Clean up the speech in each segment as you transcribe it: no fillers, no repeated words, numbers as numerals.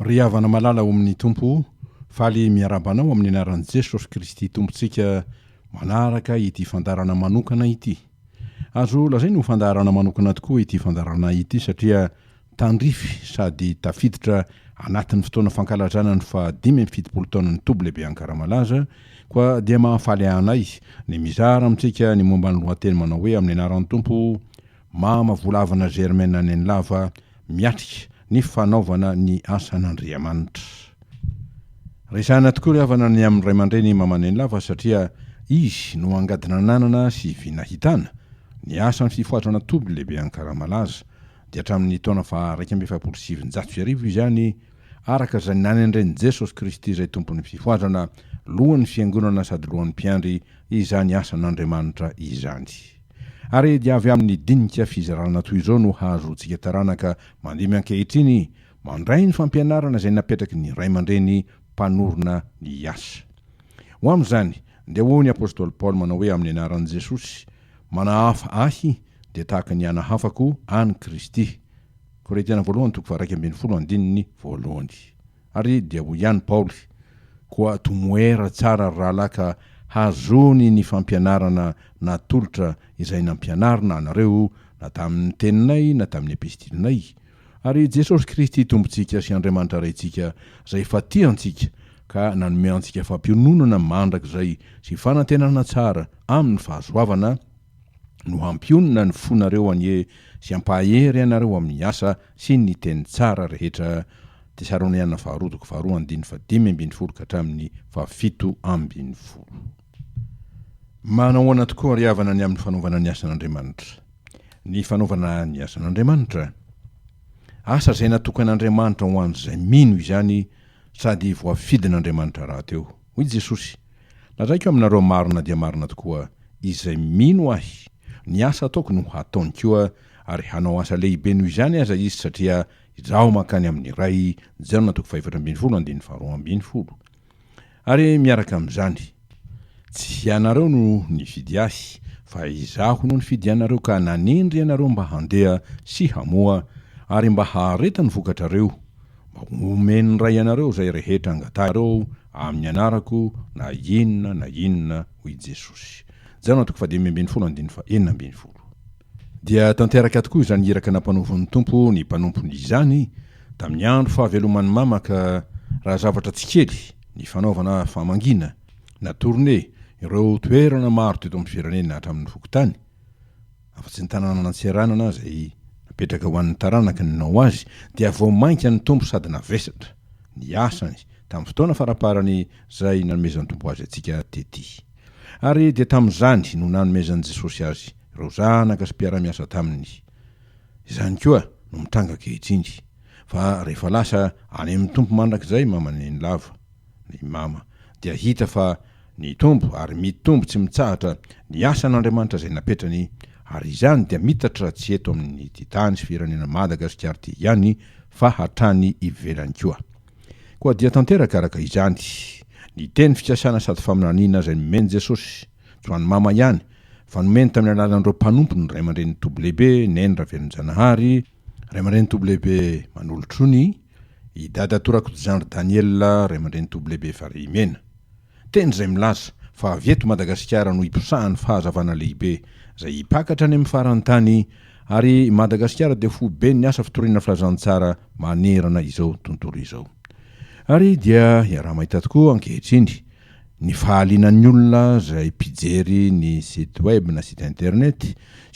Ry havana malala ao amin'ny Tompo, faly miarahaba anao amin'ny anaran'i Jesosy Kristy Tompontsika manaraka ity fandaharana manokana ity. Azo lazaina ho fandaharana manokana tokoa ity fandaharana ity satria tandrify sady tafiditra anatin'ny fotoana fankalazana ny faha 75 taonan'ny Toby Lehibe Ankaramalaza, koa dia mahafaly anay ny mizara amintsika ny momba ny lohateny manao hoe Amin'ny anaran'ny Tompo, Mama Volavana Germaine Nenilava miatrika ny fanaovana ny asan'Andriamanitra. Resahina tokoa ry havana ny amin'ny ray aman-dreny Mama Nenilava satria izy no angady nananana sy vy nahitana ny asan'ny fifohazana toby lehibe Ankaramalaza dia hatramin'ny taona faha 1941 izany araka izay nanendren'i Jesosy Kristy izay Tompon'ny fifohazana, lohan'ny fiangonana sady lohan'ny mpiandry izany asan'Andriamanitra izany. Ary dia avy amin'ny dinika fizarana toy izao no hahazoantsika taranaka mandimby ankehitriny mandray ny fampianarana izay napetraky ny ray aman-dreny mpanorina ny asa. Ho amin'izany, dia hoy ny apostoly Paoly manao hoe amin'ny anaran'i Jesosy, Manahafa ahy dia tahaka ny anahafako an'i Kristy. Korintiana voalohany toko faha 11 andininy voalohany. Ary dia hoy ihany Paoly, Koa tomoera tsara ry rahalahy ka hazony ny fampianarana natolotra izay nampianarina anareo na tamin'ny teninay na tamin'ny epistilinay. Ary Jesosy Kristy Tompontsika sy Andriamanitra Raintsika izay efa tia antsika ka nanome antsika fampiononana mandrakizay sy fanantenana tsara amin'ny fahasoavana, no hampionona ny fonareo anie sy hampahery anareo amin'ny asa sy ny teny tsara rehetra Tesaloniana faharoa toko faharoa andininy faha-15 ka hatramin'ny faha-17. Manahoana tokoa ry havana ny amin'ny fanaovana ny asan'Andriamanitra? Ny fanaovana ny asan'Andriamanitra? Asa izay natokan'Andriamanitra ho an'izay mino izany sady voafidin'Andriamanitra rahateo. Hoy Jesosy, Lazaiko aminareo marina dia marina tokoa, izay mino Ahy, ny asa ataoko no hataony koa, ary hanao asa lehibe noho izany aza izy, satria Izaho mankany amin'ny Ray, Jaona toko faha-14 andininy faha-12. Ary miaraka amin'izany, tsy ianareo no nifidy Ahy, fa Izaho no nifidy anareo ka nanendry anareo mba handeha sy hamoa, ary mba hahareta ny vokatrareo, Mba homen'ny Ray anareo izay rehetra angatahinareo amin'ny anarako na inona na inona, hoy Jesosy. Jaona toko faha-15 andininy faha-16. Dia tanteraka tokoa izany iraka nampanaovin'ny Tompo ny mpanompony izany tamin'ny andro fahaveloman'i Mama ka raha zavatra tsy kely ny fanaovana famangiana na tournée ireo toerana maro teto amin'ny firenena hatramin'ny fokontany, Afa-tsy ny tanànan'Antsiranana izay napetraka ho an'ny taranaka ny nanao azy, dia vao mainka nitombo sady navesatra ny asany tamin'ny fotoana faraparany izay nanomezan'ny Tompo azy antsika tety. Ary dia tamin'izany no nanomezan'i Jesosy azy ireo zanaka sy mpiara-miasa taminy. Izany koa no mitranga ankehitriny, fa rehefa lasa any amin'ny Tompo mandrakizay Mama Nenilava, ny Mama, dia hita fa nitombo ary mitombo tsy mitsahatra ny asan'Andriamanitra izay napetrany, ary izany dia mitatra tsy eto amin'ity tany sy firenena Madagasikara ity ihany fa hatrany ivelany koa. Koa dia tanteraka araka izany ny teny fikasana sady faminaniana izay nomen'i Jesosy, tsy ho an'i Mama ihany, fa nomeny tamin'ny alalan'ireo mpanompony ray aman-drenin'ny Toby Lehibe, Neny Ravelonjanahary, ray aman-dreny Toby Lehibe Manolotrony, I Dadatoa Rakotozandry Daniel, ray aman-dreny Toby Lehibe Farihimena. Teny izay milaza fa avy eto Madagasikara no hiposahan'ny fahazavana lehibe izay hipaka hatrany amin'ny faran'ny tany ary i Madagasikara dia foiben'ny asa fitoriana filazantsara manerana izao tontolo izao. Ary dia iaraha-mahita tokoa ankehitriny ny fahalianan'ny olona izay mpijery ny site web na site internet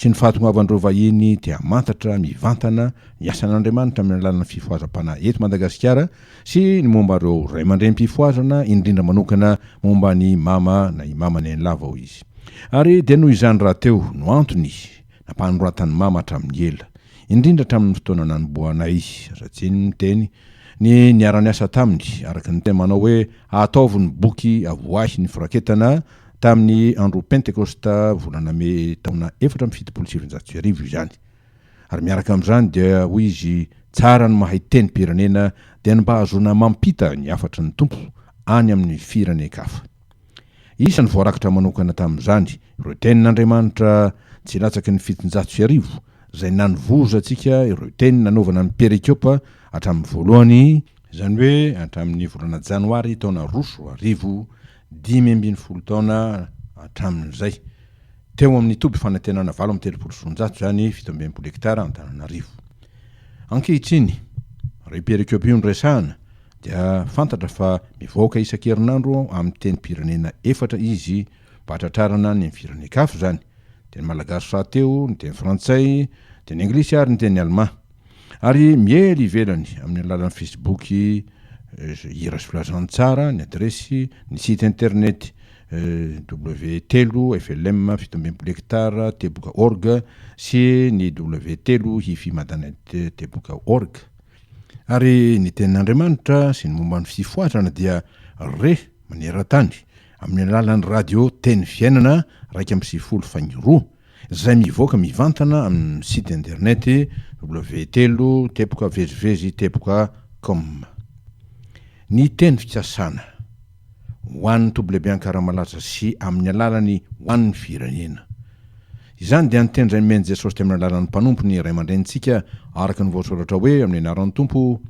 sy ny fahatongavan'ireo vahiny te hamantatra mivantana ny asan'Andriamanitra amin'ny alalan'ny fifohazam-panahy eto Madagasikara sy ny momba ireo ray aman-drenim-pifohazana indrindra manokana momba an'i Mama na i Mama Nenilava hoy izy. Ary dia noho izany rahateo no antony nampanoratan'i Mama hatramin'ny ela indrindra hatramin'ny fotoana nanombohanay, aza tsiny miteny, ny niara-niasa taminy, araka ny teny manao hoe Ataovy ny boky avoahy ny firaketana, tamin'ny andro Pentekosta volana mey taona 1974 izany. Ary miaraka amin'izany dia hoy izy, Tsara ny mahay tenim-pirenena dia ny mba hahazoana mampita ny hafatry ny Tompo any amin'ny firenen-kafa. Isan'ny voarakitra manokana tamin'izany ireo tenin'Andriamanitra tsy latsaky ny 1700 izay nanovozantsika ireo teny nanaovana ny perikopa hatramin'ny voalohany. Izany hoe hatramin'ny volana janoary taona 2002, 15 taona hatramin'izay. Teo amin'ny toby fanantenana 238 izany, 67 hektara Antananarivo. Ankehitriny, raha io perikopa io no resahana, dia fantatra fa mivoaka isan-kerinandro amin'ny tenim-pirenena efatra izy mba hatratrarana ny firenen-kafa izany, teny malagasy rahateo, ny teny frantsay, teny anglisy ary ny teny alemà. Ary miely ivelany amin'ny alalan'ny Facebook Hira sy Filazantsara ny adiresy, ny site internet w3 flm 67 hectare teboka org sy ny w3 hifi madanet teboka org. Ary ny tenin'Andriamanitra sy ny momba ny fifohazana dia re maneran-tany amin'ny alalan'ny radio Teny Fiainana 91 faingo roa izay mivoaka mivantana amin'ny site internet w3 teboka vezivezy teboka com. Ny teny fikasana ho an'ny toby lehibe Ankaramalaza sy amin'ny alalany ho an'ny firenena. Izany dia ny teny izay nomen'i Jesosy tamin'ny alalan'ny mpanompony ray aman-drenintsika araka ny voasoratra hoe amin'ny anaran'ny Tompo,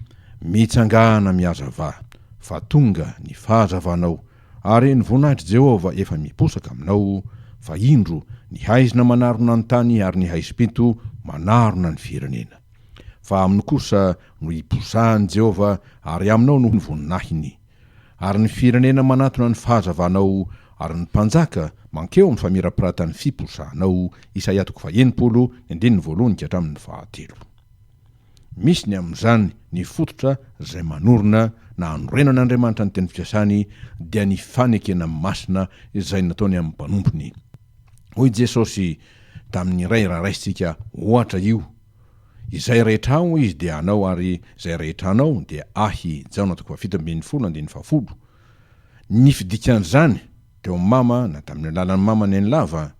Mitsangàna mihazavà, fa tonga ny fahazavanao, ary ny voninahitr'i Jehovah efa miposaka aminao, fa indro, ny haizina manarona ny tany ary ny haizim-pito manarona ny firenena. Fa aminy kosa no hiposahan'i Jehovah ary aminao no voninahiny. Ary ny firenena manatona ny fahazavanao, ary ny mpanjaka mankeo amin'ny famirapiratan'ny fiposahanao. Isaia toko faha-60, ny andininy voalohany ka hatramin'ny fahatelo. Misy ny amin'izany ny fototra izay manorina na anorenan'Andriamanitra ny teny fikasany dia ny fanekena masina izay nataony amin'ny mpanompony. Hoy Jesosy tamin'ny Ray raha raisintsika ohatra io, Izay rehetra ahy hoy Izy dia anao ary izay rehetra anao dia ahy Jaona toko faha-17 andininy faha-10. Ny fidikan'izany teo amin'i Mama na tamin'ny alalan'i Mama Nenilava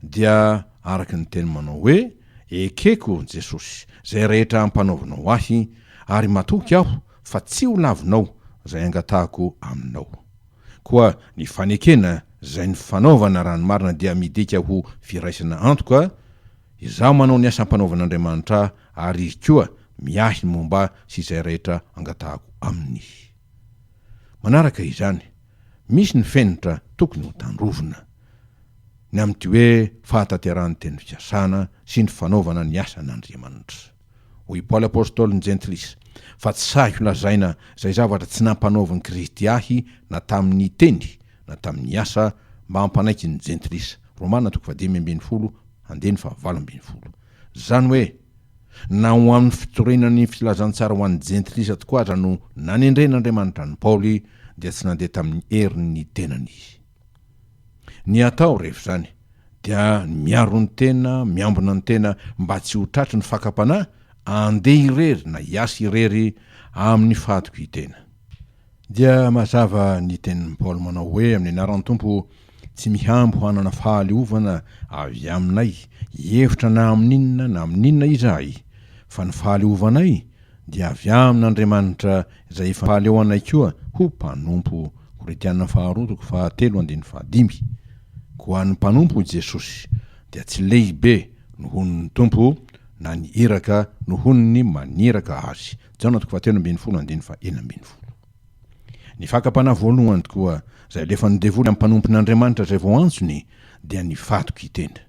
dia araka ny teny manao hoe, Ekeko Jesosy izay rehetra ampanaovinao ahy ary matoky aho fa tsy ho lavinao izay angatahako aminao. Koa ny fanekena izay nifanaovana raha ny marina dia midika ho firaisana antoka, izaho manao ny asa ampanaovin'Andriamanitra ahy ary Izy koa miahy ny momba ahy sy izay rehetra angatahako Aminy. Manaraka izany, misy ny fenitra tokony ho tandrovina. Ny amin'ity hoe fahatanterahan'ny teny fikasana sy ny fanaovana ny asan'Andriamanitra. Hoy i Paoly Apostoly ny Jentilisa, Fa tsy sahiko lazaina izay zavatra tsy nampanaovin'i Kristy ahy na tamin'ny teny na tamin'ny asa mba hampanaiky ny Jentilisa. Romana toko faha-15 andininy faha-18. Izany hoe, na ho amin'ny fitoriana ny filazantsara ho an'ny Jentilisa tokoa aza no nanendren'Andriamanitra an'i Paoly dia tsy nandeha tamin'ny herin'ny tenany izy. Ny atao rehefa izany dia ny miaro ny tena, miambina ny tena mba tsy ho tratry ny fakam-panahy andeha irery na hiasa irery amin'ny fahatokian-tena. Dia mazava ny tenin'i Paoly manao hoe amin'ny anaran'ny Tompo, tsy mihambo hanana fahaleovana avy aminay hihevitra na amin'inona na amin'inona izahay, fa ny fahaleovanay dia avy amin'Andriamanitra izay efa nahaleo anay koa ho mpanompo. Korintiana faharoa toko fahatelo andininy fahadimy. Koa ny mpanompo i Jesosy dia tsy lehibe nohon'ny Tompo na ny iraka nohon'ny maniraka azy. Jaona toko fahatelo ambin'ny folo andininy faha-16. Ny fakam-panahy voalohany tokoa izay alefan'ny devoly amin'ny mpanompon'Andriamanitra izay voaantsony dia ny fatokian-tena.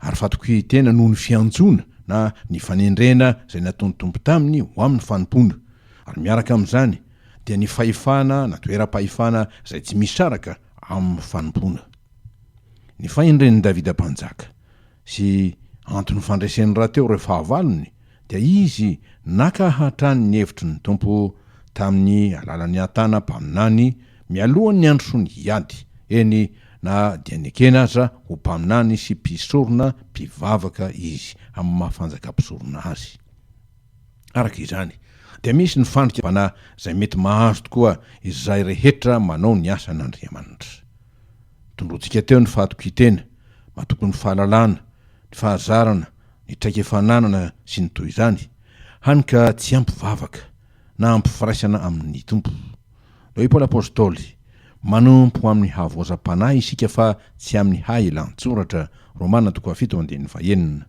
Ary fatokian-tena noho ny fiantsoana na ny fanendrena izay nataon'ny Tompo taminy ho amin'ny fanompoana. Ary miaraka amin'izany dia ny fahefana na toeram-pahefana izay tsy misaraka amin'ny fanompoana. Ny fahendren'i Davida Mpanjaka sy anton'ny fandreseny rahateo ireo fahavalony dia izy naka hatrany ny hevitry ny Tompo tamin'ny alalan'i Natana mpaminany mialohan'ny handrosoany hiady, eny na dia nekena aza ho mpaminany sy mpisorona mpivavaka izy amin'ny maha fanjaka-mpisorona azy. Araka izany, dia misy ny fandrika-panahy izay mety mahazo tokoa izay rehetra manao ny asan'Andriamanitra. Tondrointsika teo ny fahatokian-tena, matoky ny fahalalana, ny fahazarana, ny traikefa ananana sy ny toy izany, hany ka tsy ampy vavaka na ampy firaisana amin'ny Tompo. Hoy Paoly Apostoly, Manompo amin'ny havoazam-panahy isika fa tsy amin'ny haelan-tsoratra, Romana toko fahafito andininy fahenina.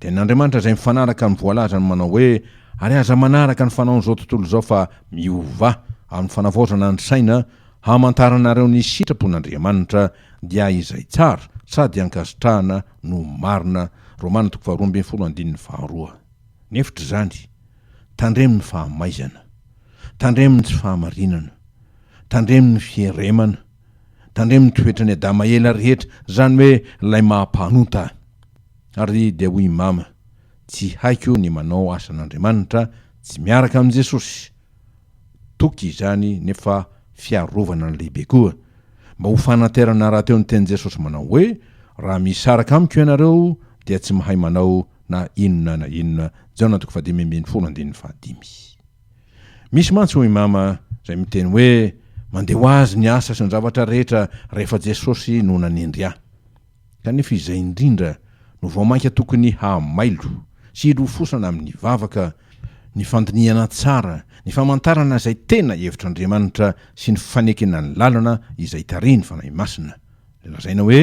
Tenin'Andriamanitra izay mifanaraka amin'ny voalazany manao hoe, Ary aza manaraka ny fanaon'izao tontolo izao fa miovà amin'ny fanavaozana ny saina hamantaranareo ny sitrapon'Andriamanitra dia izay tsara sady ankasitrahana no marina Romana toko faharoa ambinifolo andininy faharoa. Ny hevitr'izany, tandremo ny fahamaizana, tandremo ny tsy fahamarinana, tandremo ny fieremana, tandremo ny toetran'i Adama ela rehetra, izany hoe ilay maha mpanota. Ary dia hoy i Mama, Tsy haiko ny manao asan'Andriamanitra tsy miaraka amin'i Jesosy. Toky izany nefa fiarovana ny lehibe koa. Mba ho fananterana rahateo ny tenin'i Jesosy manao hoe, Raha misaraka amiko ianareo dia tsy mahay manao na inona na inona, Jaona toko fahadimy ambinifolo andininy fahadimy. Misy mantsy hoy Mama izay miteny hoe mandeha ho azy ny asa sy ny zavatra rehetra rehefa Jesosy no nanendry ahy. Kanefa izay indrindra no vao mainka tokony hahamailo sy hilofosana amin'ny vavaka, ny fandinihana tsara, ny famantarana izay tena hevitr'Andriamanitra sy ny fanekena ny lalana izay tarihin'ny Fanahy Masina, ilay lazaina hoe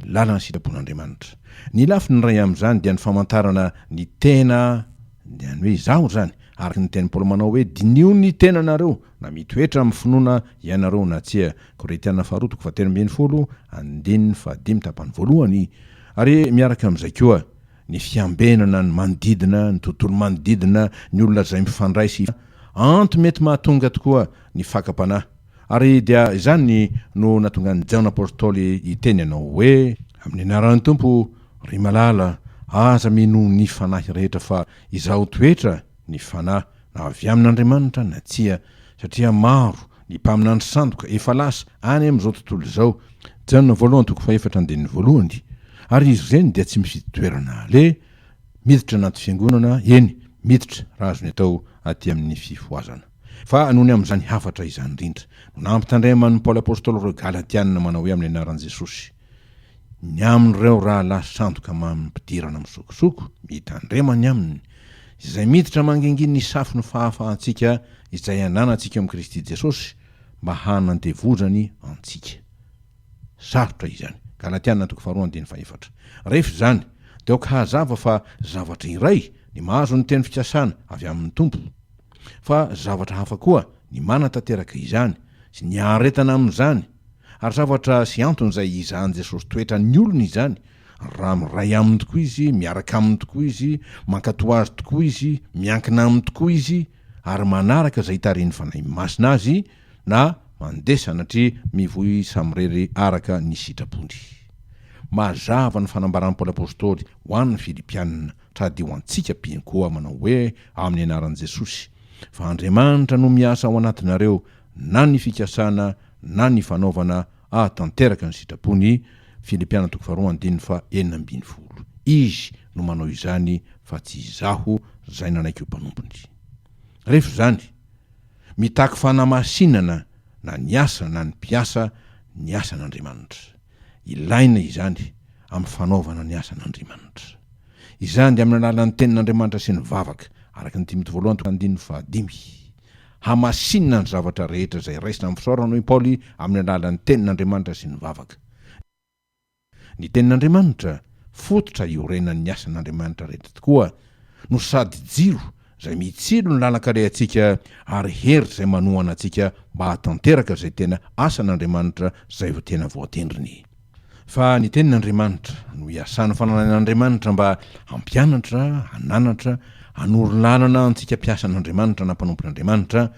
lalan'ny sitrapon'Andriamanitra. Ny lafiny iray amin'izany dia ny famantarana ny tena, dia ny hoe izaho izany, araka ny tenin'i Paoly manao hoe diniho ny tenanareo na mitoetra amin'ny finoana ianareo na tsia, Korintiana faharoa toko fahatelo ambinifolo andininy fahadimy tapany voalohany, ary miaraka amin'izay koa ny fiambenana ny manodidina, ny tontolo manodidina, ny olona izay mifandray sy antony mety mahatonga tokoa ny fakam-panahy. Ary dia izany no nahatonga an'i Jaona Apostoly hiteny hanao hoe, Amin'ny anaran'ny Tompo, ry malala, aza mino ny fanahy rehetra fa izaho toetra ny fanahy na avy amin'Andriamanitra na tsia, satria maro ny mpaminany sandoka efa lasa any amin'izao tontolo izao, Jaona voalohany toko fahefatra andininy voalohany, ary izy ireny dia tsy mifidy toerana aleha, miditra anaty fiangonana, eny, miditra raha azony atao aty amin'ny fifohazana. Fa noho ny amin'izany hafatra izany indrindra, no nampitandreman'i Paoly Apostoly ireo Galatiana manao hoe amin'ny anaran'i Jesosy, Ny amin'ireo rahalahy sandoka amam-pidirana misokosoko, mitandrema ny aminy, izay miditra mangingina hisafo ny fahafahantsika izay ananantsika ao amin'i Kristy Jesosy mba hanandevozany antsika. Sarotra izany. Galatiana toko faharoa andininy fahefatra. Rehefa izany, dia aoka hazava fa zavatra iray ny mahazo ny teny fikasana avy amin'ny Tompo, fa zavatra hafa koa ny manatanteraka izany sy ny aharetana amin'izany, Ary zavatra sy antony izay hizahan'i Jesosy toetra ny olony izany, raha miray aminy tokoa izy, miaraka aminy tokoa izy, mankatò azy tokoa izy, miankina aminy tokoa izy, ary manaraka izay itarihin'ny Fanahy Masina azy, na mandeha sanatria mivoy samirery araka ny sitrapony. Mazava ny fanambaran'i Paoly Apostoly ho an'ny Filipiana, sady ho antsika mpino koa, manao hoe, Amin'ny anaran'i Jesosy, fa Andriamanitra no miasa ao anatinareo na ny fikasana na ny fanaovana ahatanteraka ny sitrapony, Filipiana toko faharoa andininy faha 16. Izy no manao izany fa tsy izaho izay nanaiky ho mpanompony. Rehefa izany, mitaky fanamasinana na ny asa na ny mpiasa ny asan'Andriamanitra. Ilaina izany amin'ny fanaovana ny asan'Andriamanitra. Izany dia amin'ny alalan'ny tenin'Andriamanitra sy ny vavaka, araka ny Timoty voalohany toko andininy fahadimy. Hamasinina ny zavatra rehetra izay raisina amin'ny fisaorana, hoy Paoly, amin'ny alalan'ny Tenin'Andriamanitra sy ny vavaka. Ny Tenin'Andriamanitra, fototra iorenan'ny asan'Andriamanitra rehetra tokoa, no sady jiro izay mitsilo ny lalan-kalehantsika ary hery izay manohana antsika mba hahatanteraka izay tena asan'Andriamanitra izay tena voatendriny. Fa ny Tenin'Andriamanitra no iasan'ny fananan'Andriamanitra mba hampianatra, hananatra, hanoro lalana antsika mpiasan'Andriamanitra na mpanompon'Andriamanitra,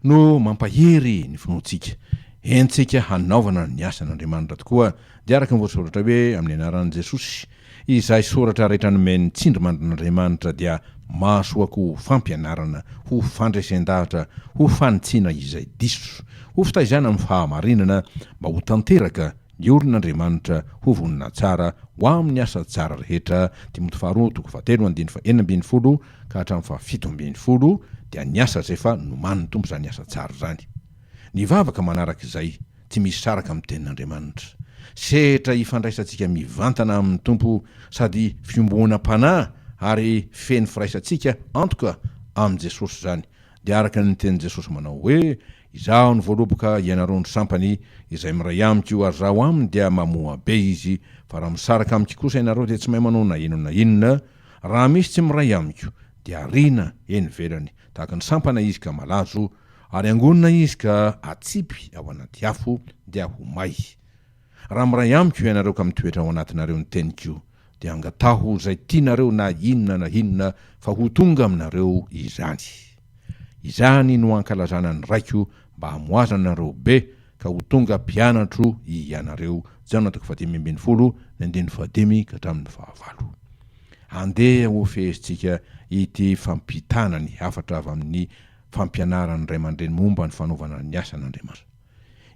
no mampahery ny finoantsika, entintsika hanaovana ny asan'Andriamanitra tokoa, dia araka ny voasoratra hoe, Amin'ny anaran'i Jesosy, izay soratra rehetra nomen'ny tsindrimandrin'Andriamanitra dia mahasoa koa ho fampianarana, ho fandresen-dahatra, ho fanitsiana izay diso, ho fitaizana amin'ny fahamarinana, mba ho tanteraka ny olon'Andriamanitra ho vonona tsara ho amin'ny asa tsara rehetra, Timoty faharoa toko fahatelo andininy faha-16 ka hatramin'ny faha-17, dia ny asa izay efa nomanin'ny Tompo izany asa tsara izany. Ny vavaka manaraka izay tsy misaraka amin'ny tenin'Andriamanitra. Sehatra ifandraisantsika mivantana amin'ny Tompo sady fiombonam-panahy ary feno firaisantsika antoka amin'i Jesosy izany. Dia araka ny tenin'i Jesosy manao hoe, Izaho no voaloboka, ianareo no sampany, izay miray amiko ary izaho aminy dia mamoa be izy, fa raha misaraka amiko kosa ianareo dia tsy mahay manao na inona na inona, raha misy tsy miray amiko. dia ariana eny ivelany, tahaka ny sampana izy ka malazo, ary angonina izy ka atsipy ao anaty afo, dia ho may. Raha miray amiko ianareo ka mitoetra ao anatinareo ny teniko, dia angataho izay tianareo na inona na inona fa ho tonga aminareo izany. Izany no ankalazana ny Raiko mba hamoazana anareo be ka ho tonga mpianatro ianareo. Jaona toko fahadimy ambin'ny folo ny andininy fahadimy ka hatramin'ny fahavalo. Andeha hofehezintsika ity fampitana ny hafatra avy amin'ny fampianaran'ny ray aman-dreny momba ny fanaovana ny asan'Andriamanitra.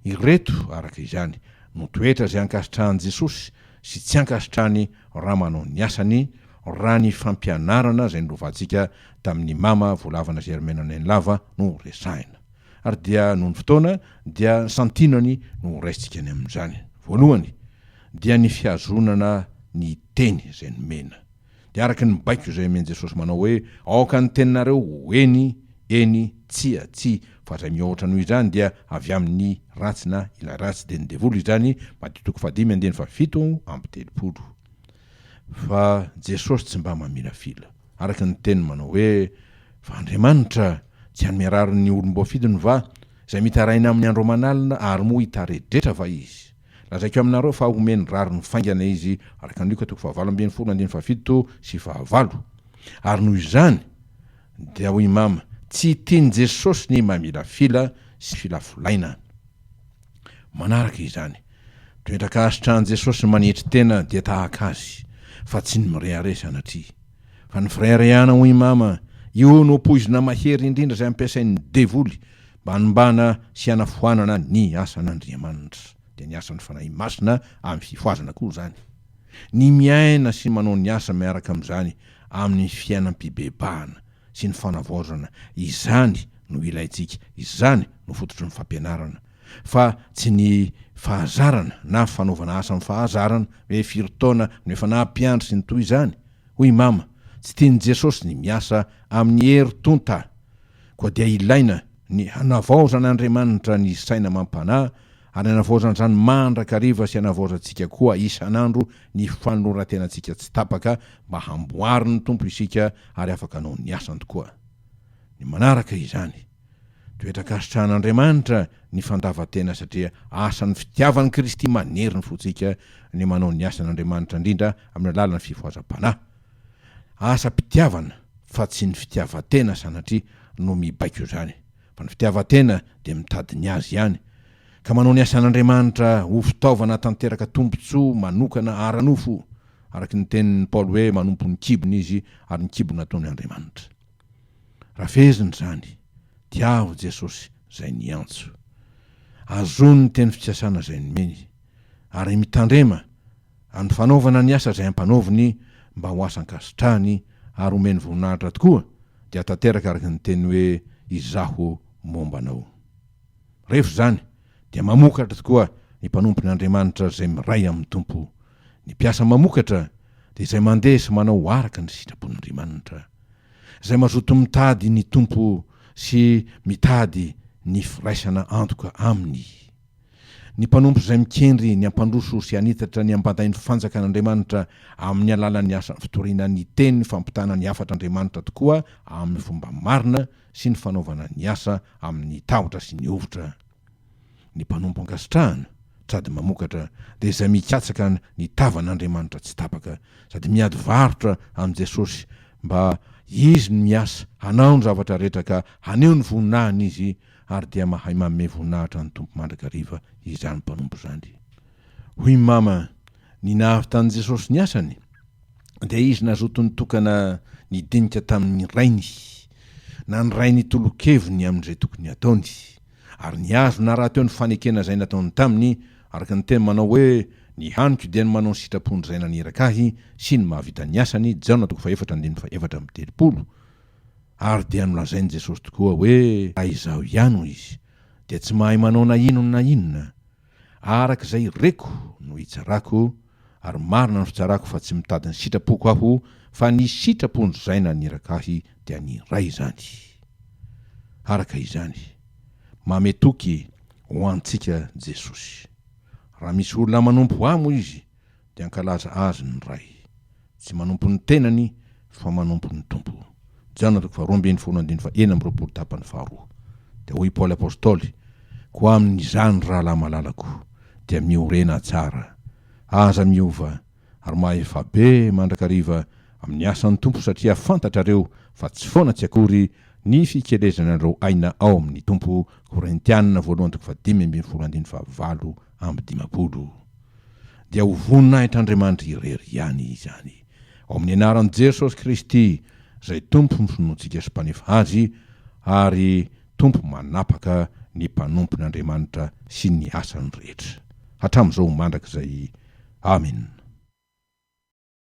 Ireto, araka izany, no toetra izay ankasitrahan'i Jesosy sy tsy ankasitrahany raha manao ny asany, raha ny fampianarana izay nolovantsika tamin'ny Mama Volavana Germaine Nenilava no resahina. Ary dia noho ny fotoana dia santinany no horaisintsika ny amin'izany. Voalohany, dia ny fihazonana ny teny izay nomena. Dia araka ny baiko izay omen'i Jesosy manao hoe, Aoka ny teninareo ho eny, eny, tsia, tsia, fa izay mihoatra noho izany dia avy amin'ny ratsy na ilay ratsy, dia ny devoly izany, Matio toko fahadimy andininy fahafito amby telopolo. Fa Jesosy tsy mba mamilafila. Araka ny teniny manao hoe, Fa Andriamanitra tsy hanome rariny ny olom-boafidiny va, izay mitaraina aminy andro aman'alina, ary moa hitaredretra va Izy? Lazaiko aminareo fa homeny rariny faingana izy, araka ny Lioka toko fahavalo ambin'ny folo andininy fahafito sy fahavalo. Ary noho izany, dia hoy Mama, tsy tian'i Jesosy ny mamilafila sy filafolaina. Manaraka izany, toetra ankasitrahan'i Jesosy ny manetry tena dia tahaka Azy, fa tsy ny mirehareha sanatria. Fa ny fireharehana hoy Mama, io no poizina mahery indrindra izay ampiasain'ny devoly mba hanimbana sy hanafoanana ny asan'Andriamanitra. Dia ny asan'ny Fanahy Masina amin'ny fifohazana koa izany. Ny miaina sy manao ny asa miaraka amin'izany amin'ny fiainam-pibebahana sy ny fanavaozana, izany no ilaintsika, izany no fototry ny fampianarana, fa tsy ny fahazarana na fanaovana asa amin'ny fahazarana, hoe firy taona no efa naha-mpiandry sy ny toy izany. Hoy i Mama, tsy tian'i Jesosy ny miasa amin'ny hery tonta, koa dia ilaina ny hanavaozan'Andriamanitra ny saina amam-panahy ary hanavaozana izany mandrakariva sy hanavaozantsika koa isan'andro ny fanoloran-tenantsika tsy tapaka mba hamboarin'ny Tompo isika ary afaka hanao ny asany tokoa. Ny manaraka izany, toetra ankasitrahan'Andriamanitra ny fandavan-tena satria asan'ny fitiavan'i Kristy manery ny fontsika ny manao ny asan'Andriamanitra indrindra amin'ny alalan'ny fifohazam-panahy. Asam-pitiavana fa tsy ny fitiavan-tena sanatria no mibaiko izany, fa ny fitiavan-tena dia mitady ny azy ihany, ka manao ny asan'Andriamanitra ho fitaovana tanteraka tombontsoa manokana ara-nofo, araka ny tenin'i Paoly hoe manompo ny kibony izy ary ny kibony nataony Andriamanitra. Raha fehezina izany, tiavo Jesosy izay niantso. Azony ny teny fikasana izay nomeny, ary mitandrema Amin'ny fanaovana ny asa izay ampanaoviny mba ho asa ankasitrahany ary omeny voninahitra tokoa dia tanteraka araka ny teny hoe Izaho momba anao. Rehefa izany dia mamokatra tokoa ny mpanompon' Andriamanitra izay miray amin'ny Tompo. Ny mpiasa mamokatra dia izay mandeha sy manao araka ny sitrapon'Andriamanitra. Izay mazoto mitady ny Tompo sy mitady ny firaisana antoka Aminy. Ny mpanompo izay mikendry ny hampandroso sy hanitatra ny ambandain'ny fanjakan'Andriamanitra amin'ny alalan'ny asa fitoriana ny teny fampitana ny hafatr'Andriamanitra tokoa amin'ny fomba marina sy ny fanaovana ny asa amin'ny tahotra sy ny hovitra. Ny mpanompo ankasitrahana sady mamokatra dia izay mikatsaka ny tavan'Andriamanitra tsy tapaka sady miady varotra amin'i Jesosy mba Izy no miasa hanao ny zavatra rehetra ka haneho ny voninahiny Izy ary dia mahay manome voninahitra ny Tompo mandrakariva izany mpanompo izany. Hoy Mama, ny nahavitan'i Jesosy ny asany dia Izy nazoto nitokana nidinika tamin'ny Rainy, na ny Rainy tolo-keviny amin'izay tokony hataony, ary nihazona rahateo ny fanekena izay nataony taminy, araka ny teny manao hoe, Ny haniko dia ny manao ny sitrapon'izay naniraka Ahy sy ny mahavita ny asany, Jaona toko fahefatra andininy faha-34. Ary dia nolazain'i Jesosy tokoa hoe, Raha Izaho ihany, hoy Izy, dia tsy mahay manao na inona na inona. Araka izay reko no itsarako, ary marina ny fitsarako fa tsy mitady ny sitrapoko Aho, fa ny sitrapon'Izay naniraka Ahy dia ny Ray izany. Araka izany, mame toky ho antsika Jesosy. Raha misy olona manompo Ahy, hoy Izy, dia hankalaza Azy ny Ray. Tsy manompo ny tenany fa manompo ny Tompo. Jaona toko faharoa ambinifolo andininy faha-26 tapany faharoa. Dia hoy Paoly Apostoly, Koa amin'izany, rahalahy malalako, dia miorena tsara, aza miova, ary mahefa be mandrakariva amin'ny asan'ny Tompo, satria fantatrareo fa tsy foana tsy akory ny fikelezanareo aina ao amin'ny Tompo, Korintiana voalohany toko fahadimy ambinifolo andininy fahavalo amby dimampolo. Dia ho voninahitr'Andriamanitra irery ihany izany. Ao amin'ny anaran'i Jesosy Kristy, izay Tompo finoantsika sy Mpanefa azy, ary Tompo manapaka ny mpanompon'Andriamanitra sy ny asany rehetra. Hatramin'izao mandrakizay. Amena.